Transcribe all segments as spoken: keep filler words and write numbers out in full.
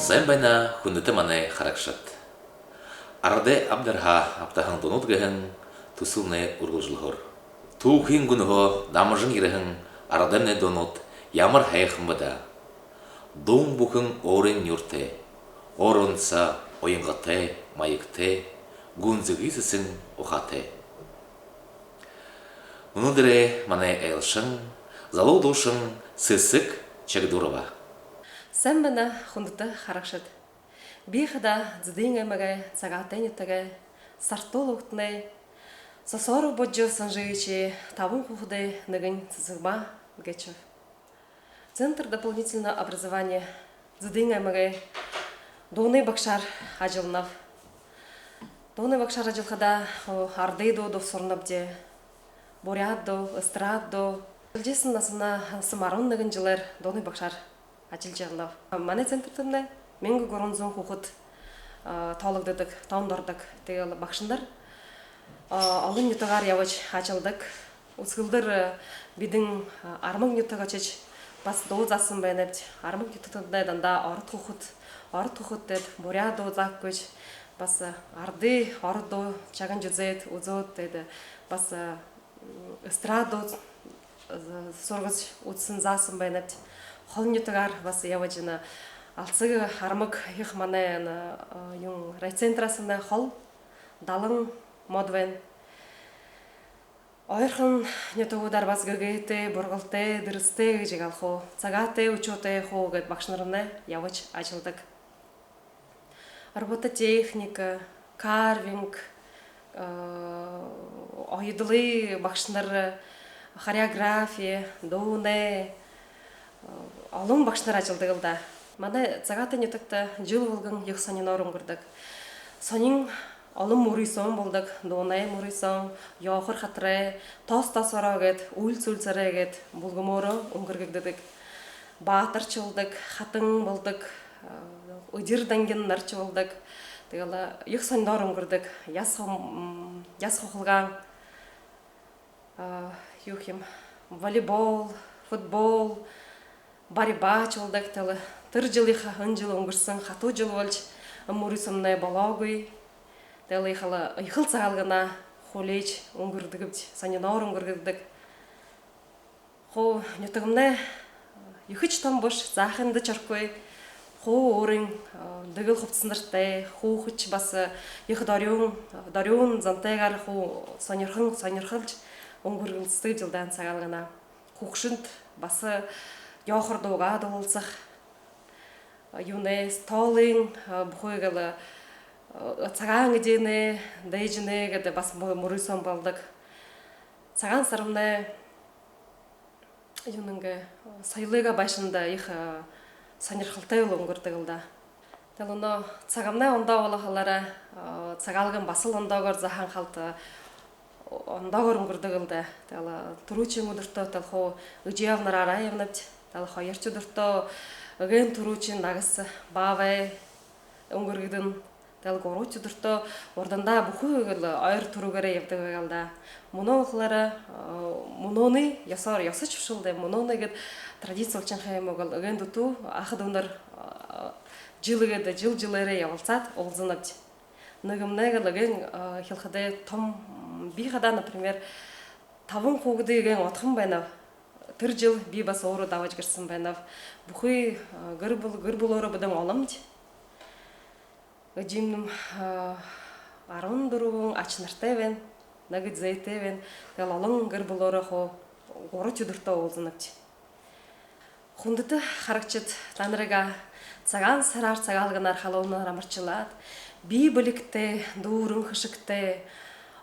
Сайн байна, хүндэтэ манай харагшад. Арадай абдарһаа абтаһан дуунууд гэһэн түсэлнай үргэлжэлһөөр. Түүхын гүнһөө дамжан ерэһэн арадаймнай дуунууд ямар һайхан бэ даа. Дуун бүхэн өөрын нюуртай, өөрынсөө уянгатай, маягтай, гүнзэгы сэсэн ухаатай. Мүнөөдэрэй манай айлшан, залуу дуушан Сэсэг Чагдурова. Сайн байна, хүндэтэ харагшад. Би хадаа Зэдын аймагай Цагаатай нютагай Сартуул угтанай Сосоров Божо Санжиевичай табан хүүгэдэй нэгэн Сэсэгма Гэчев. Центр дополнительного образования Зэдын аймагай дуунай багшаар ажалланаб. Дуунай багшаар ажаллахадаа, о, арадай дуу дуу суранабди. Буряад дуу, эстрад дуу. Ажаллажа һанаа һанаа арбан нэгэн жэлээр дуунай багшаар ажаллажа ябанаб. Манай центртэмнай мянга гурбан зуун хүүгэд, а, тоологдодог, тоондо ородог. Тиигээл багшанар, а, олон нютагаар ябажа ажалладаг. Үсэгэлдэр, э, бидэн, а, Армаг нютаг ошожо, баһа дуу зааһан байнабди. Армаг нютагтамнай дандаа ород хүүгэд, ород хүүгэд тээд буряад дуу заахагүйш, баһа, э, арадай ород дуу шагнажа үзөөд, үзөөд, тээд баһа, э, м, эстрад дуу, э, һургажа үзэһэн, зааһан байнабди. Холын нютагаар баһа ябажа байна. Алсаг, Армаг ехэ манай, э, юун, райцентрһаамнай холо далан модо байна. Ойрохон нютагуудаар баһа Гэгээтэй, Бургалтай, Дэрэстэй гэжэ гээл хуу, Цагаатай, Үшөөтэй хуу гээд багшанармнай ябажа ажалладаг. Робототехника, карвинг, э, оёдолой багшанар, хореографи, дуунай, э, олон багшанар ажалладаг лэ даа. Манай Цагаатай нютагта жэл бүлгэн ехэ һониноор үнгэрдэг. Һонин олон мүрысөөн болодог, дуунай мүрысөөн, ёохор хатарай, тоос тоосоороо гээд, үйлсэ үйлсөөрөө гээд, бүлгэмөөрөө үнгэргэгдэдэг. Баатаршье болодог, хатан болодог, э, эдир дангинаршье болодог. Тиигээл ехэ һониноор үнгэрдэг. Яһа ху-, м, яһа хухалгаан, а, юу гэхэм, волейбол, футбол, борьбашье болодог. Тиигээл тэрэ жэлынхаа, энэ жэл үнгэрһэн хатуу жэл болжо, мүрысөөнмнай болоогүй. Тиигээл ехэл, ехэл Сагаалганаа хүлеэжэ үнгэргэдэгбди, һониноор үнгэргэдэг. Хуу нютагмнай ехэшье томо бэшэ, заахынь даа шорогүй. Хуу өөрын, э, дэгэл хубсаһанартай, хүүгэдшье баһа, э, ехэ дорюун, дорюун зантайгаар хуу һонирхон, һонирхолжо үнгэргэлсэдэг жэлдээ Сагаалганаа. Хүүгэдшэнь баһа, э, ёохор дуугаа дуулалсаха, э, юунэй, столын, э, бүхы гээл, э, сагаан эдеэнэй, дээжэнэй гээд баһа мү-, мүрысөөн болодог. Сагаан һарамнай юунэйнгээ, соёлой байшанда ехэ, э, һонирхолтой үнгэрдэг лэ даа. Тиигээл мүнөө сагамнай ондоо болохолоороо, э, Сагаалган баһал ондоогоор заахан халта, э, ондоогоор үнгэрдэг лэ даа. Тиигээл, э, түрүүшын үдэртөө тиигээл хуу эжы абанараараа ябанабди. Тиигээл хоёрдохи үдэртөө эгээн түрүүшын нагаса баабай үнгэргэгдэнэ. Тиигээл гурбадахи үдэртөө урдандаа бүхы гээл ойро түрүүгээрээ ябадаг байгаа лэ даа. Мүнөө болохолоороо, э, мүнөөнэй ёһоор, ёһошье бэшэ лэ даа, мүнөөнэй гээд традици болошоһон юм гү, гээл эгээн дүтүү аха дүүнэр, э, жэл гээд, жэл жэлээрээ ябалсаад уулзанабди. Нэгэмнай гээл эгээн, э, хэлэхэдээ томо, м, би хадаа, например, табан хүүгэдые эгээн одохон байнаб. Тэрэ жэл би баһа өөрөө дабажа ерэһэн байнаб. Бүхы, э, гэр бүл-, гэр бүлөөрөө бидэн оломди. Эжымни, а, арбан дүрбэн аша наһатай байна, нэгэ зээтэй байна. Тиигээл олон гэр бүлөөрөө хуу гурбадахи үдэртөө уулзанабди. Хүндэтэ харагшад, танарые Сагаан һараар, Сагаалганаар халуунаар амаршалаад, бии бэлигтэй, дүүрэн хэшэгтэй,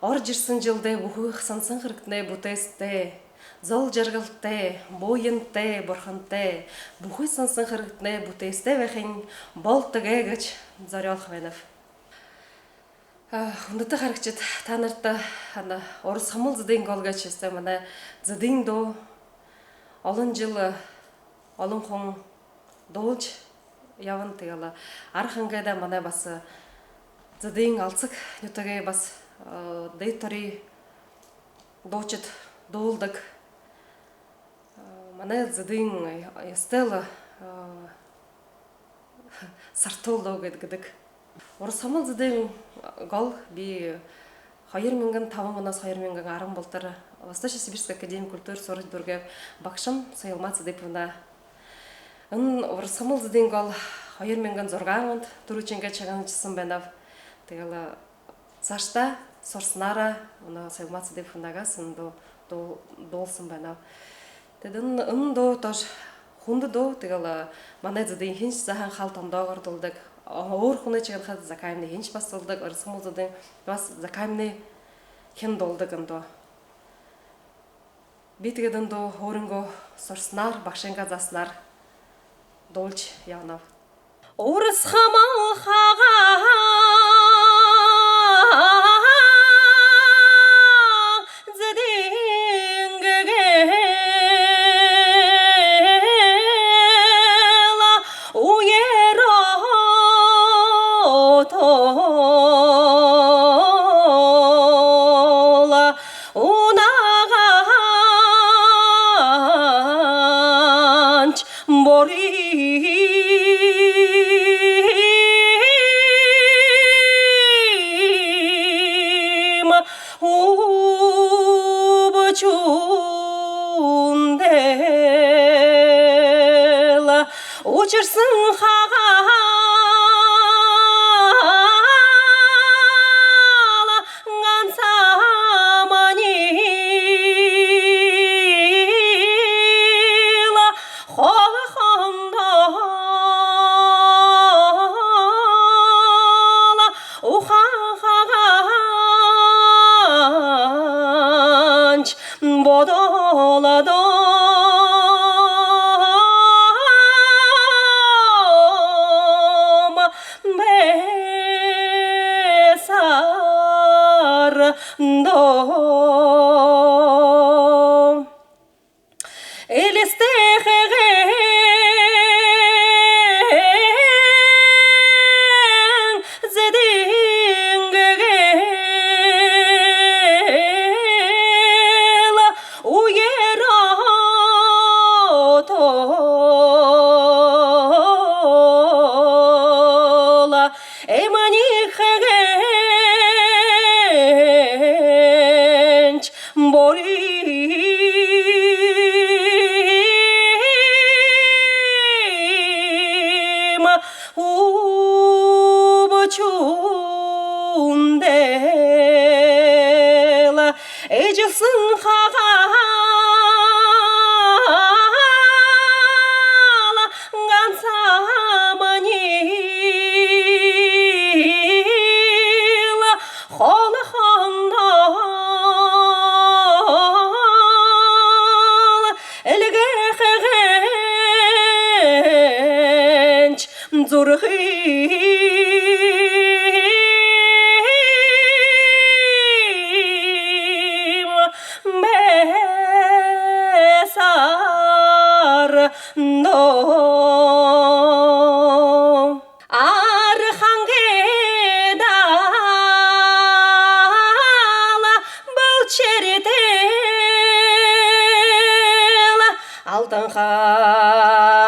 орожо ерэһэн жэлдээ бүхы һанаһан хэрэгтнай бүтээсэтэй, зол жаргалтай, буянтай, бурхантай, бүхы һанаһан хэрэгтнай бүтээсэтэй байхань болтогой гэжэ зорюулха байнаб. А, хүндэтэ харагшад, танарта, ана, «Урасхамал Зэдын гол» гэжэ манай зэдын дуу олон жэл, олон хүн дуулжа ябана. Тиигээл арад хангайдаа манай баһа зэдын Алсаг нютагай баһа, э, дээдэ торой дуушад дуулдаг. Э, манай зэдын, э, ёһотой лэ, э, Сартуулдаа гээд гэдэг. Урасхамал Зэдын гол би хоёр мянган табан онһоо хоёр мянган арбан болотор Восточно-Сибирская академия культуры һуража дүүргээб, багшам Соёлма Цыдыповна. Энэ Урасхамал Зэдын гол хоёр мянган зургаан ондо түрүүшынгээ шагнажархиһан байнаб. Тиигээл саашадаа һурсанаараа энэ Соёлма Цыдыповнагаас энэ дуу, дуу, дуулаһан байнаб. Тиигээд энэ, энэ дуу тоже хүндэ дуу, тиигээл манай Зэдынхиншье заахан халта ондоогоор дуулдаг. Өөр хүнэй шагнахада Закаемнайхиншье баһа дуулдаг, Урасхамал Зэдын баһа Закаемнайхин дуулдаг энэ дуу. Би тиигээд энэ дуу өөрынгөө һурсанаар, багшынгаа зааһанаар дуулжа ябанаб. Урасхамал хаагаа Зэдын гээгээл үеэр отоол унагааншье бориим үбшүүндэл үбшэрһэн хаагаал гансамни холохон доол уһан хаагааншье бодолдоо байсаар доо. Элистэйхэн Зэдын гээгээл үеэр отоол эмнигхээншье бориим үбшүүндэл эжэлһэн хаагаал гансамни холохон доол эльгээхээншье зүрхыем байсаар доо. Архангай далай бэлшэртэл алтан ханшье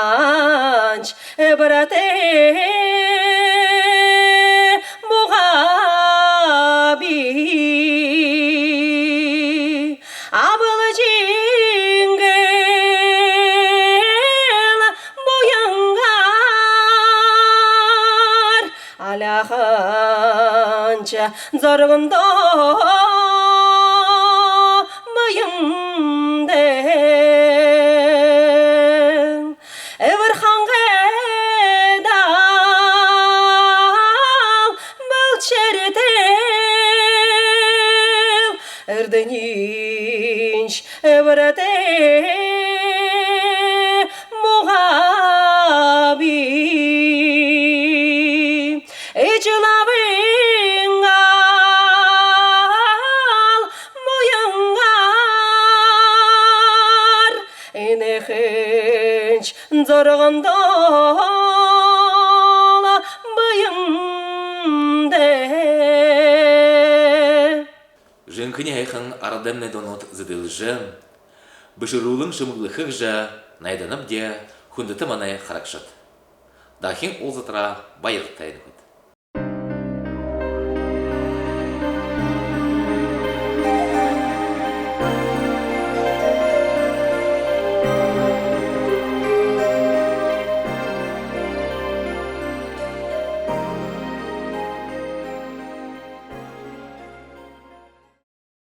эбэртэй бугаа бии. Абалжын гэл буянгаар аляаханшье зоргондоо буян даа. Эбэр хангай далай бэлшэртэл эрдэниинь эбэртэй бугаа бии. Эжэл абын гал буянгаар энэхэншье зоргондоо буян даа. Жэнхэни һайхан арадаймнай дуунууд зэдэлжэ, бэшэрүүлэн шэмэглэхэ гэжэ найданабди, хүндэтэ манай харагшад. Дахин уулзатараа баяртай, нүхэд.